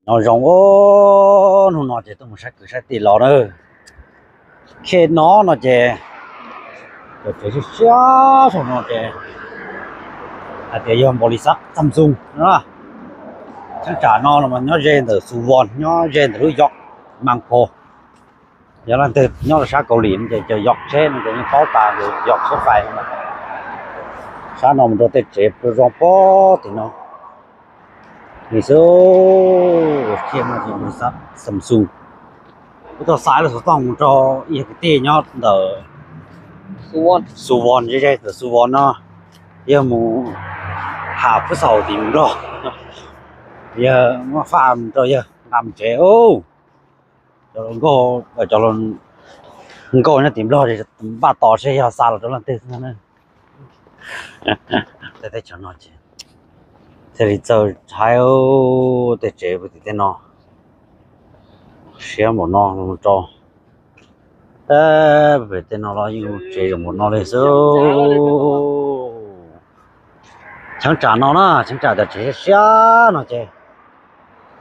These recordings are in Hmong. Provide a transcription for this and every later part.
Nyob zoo, hnub no ces tuaj mus saib kwv saib tij los na. Khe no no ces, ces siab siab saum no ces hais tias yog npaus lis xav Samsung no. Cheeb tsam no los nyob ze ntawm Suwon, nyob ze ntawm lub York Mango. Yog leej twg nyob rau sab Kaus Lim no ces cov yog tsheb no ces yeej paub tas, yog tsheb fais. Sab no mus rau tej tsev pw zoo pob tim no li xwb. Thiaj no ces mus Samsung. Kuv tau xa lub xov tooj mus rau ib kwv tij nyob ntawm Suwon, ze ze ntawm Suwon no, yog mus Ham Phwb Xaus tim Nplog, yog muab faj mus rau yawg nqa mus tsev. Cov nkauj, cov nkauj nyob tim Nplog npaj tos seb yog xa los rau leej twg xwb na. Tej teb chaws no ces thiaj li txawj thaib tej tsev pem tim tej no. Siab npaum no rau, pem tej no los yeej tsev zoo npaum no li xwb. Cheeb tsam no na, cheeb tsam cov tsev siab siab no ces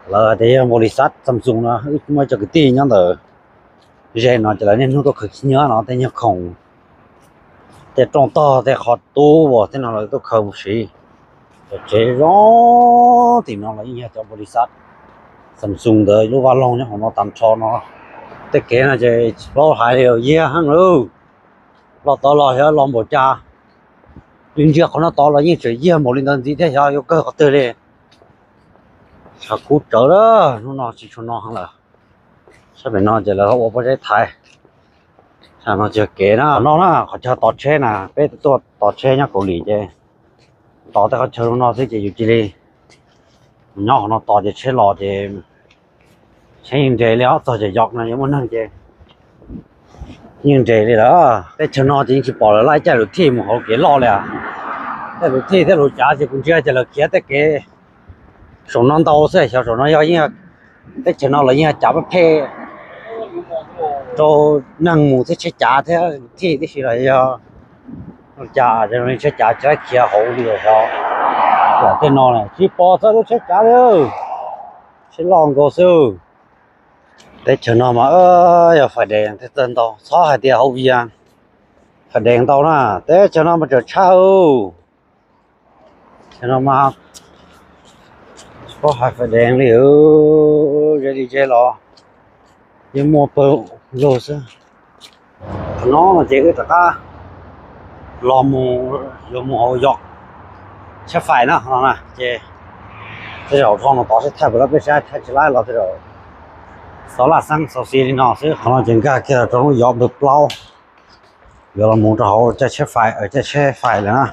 lawv tias yog npaus lis xav Samsung no, wb muaj cov kwv tij nyob ntawm ze no ces lawv niaj hnub tuaj khaws khib nyiab no, tej nyuag khoom, tej rooj tog, tej qhov tub uas tej no lawv tuaj khaws mus siv. Cov tsev zoo tim no los yeej yog cov npaus lis xav Samsung ntawd lub vaj loog nyob hauv no tag nrho no. Tej kev no ces tsis paub hais li, yog heev lawm. Los tod los xyov los npaum cas, ntsia qhov no tod los yeej tseem yog npaum li ntawd ntxiv thiab, xyov yuav kawg qhov twg li. Tshav kub tsawv lawm, hnub no tsis tshua no heev lawm. Sab pem no ces lawv ua pob zeb thaiv. Tam no ces kev no na, qhov chaw tos tsheb na, peb tuaj tos tsheb nyob Kaus Lim ces tos tej qhov chaw zoo no xwb ces yus cia li nyob qhov no tos ces tsheb los ces tsheb yeej nres li os, txog ces yog no yuav muaj neeg ces yeej nres li lawm. Teb chaws no ces yeej tsis pom lawv laij caij luv thij mus hauv kev loj li. Tej luv thij thiab luv cav ces kuv ntsia ces lawv khiav tej kev saum no ntau xwb, xyov saum no yog, teb chaws no los yeej cav pab phem rau neeg mus thiab tsheb cav thiab luv thij tib si los yog cas tsheb cav tsis laib khiav hauv li xyov. Tej no tsis pom txog lub tsheb cav li, tsheb loj nkaus xwb. Teb chaws no mas yog fais dees thiaj txawj ntau, txhob hais tias hauv Vias fais dees ntau na, teb chaws no mas tseem tshaj. Teb chaws no mas tsis paub hais fais dees li, ze li ze los yeej muaj pawg lug xwb. Qhov no no ces wb rov qab los mus, yuav mus hauv yog tsheb fais na, no na ces tej zaum dhau no tod seb thaij puas tau, peb saib thaij tsis laib los tej zaum xov laj xeeb xauv xis li no xwb. Qhov no ces nkag kiag rau lub yog npawg plaub, yuav los mus rau hauv caij tsheb fais, caij tsheb fais lawm na.